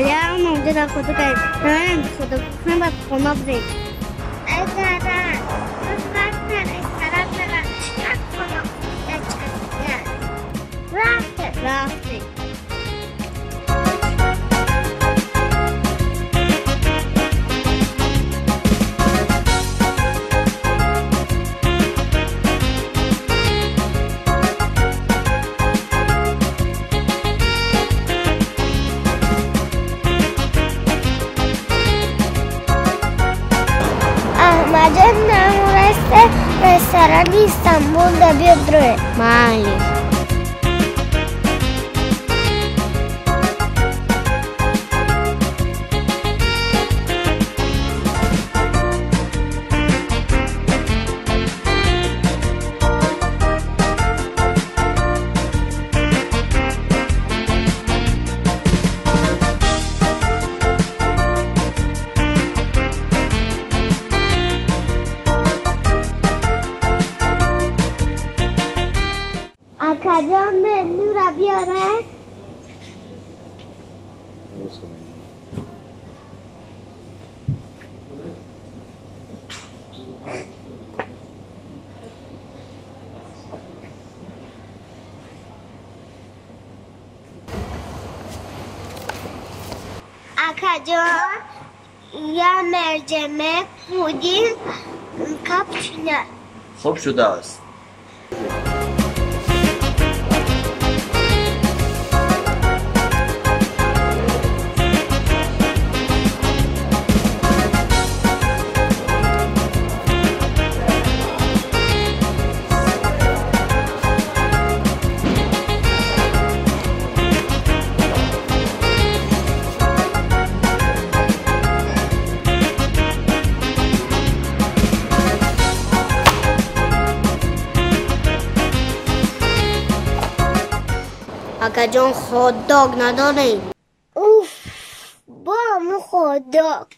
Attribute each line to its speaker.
Speaker 1: Алям онҷо худо кардем, худо кунем, баъд хона бирем. Рафтем.
Speaker 2: Аҳмаджон намурасте ресторани Истанбул да биёдроe.
Speaker 1: Майли.
Speaker 2: Акаҷон, менюра биёре. Акаҷон, я мерҷемек, пудинг, капучино.
Speaker 3: Хуб шудааст.
Speaker 1: Акаҷон, хот-дог надорем?
Speaker 2: Уф, бо ҳамун хот-дог.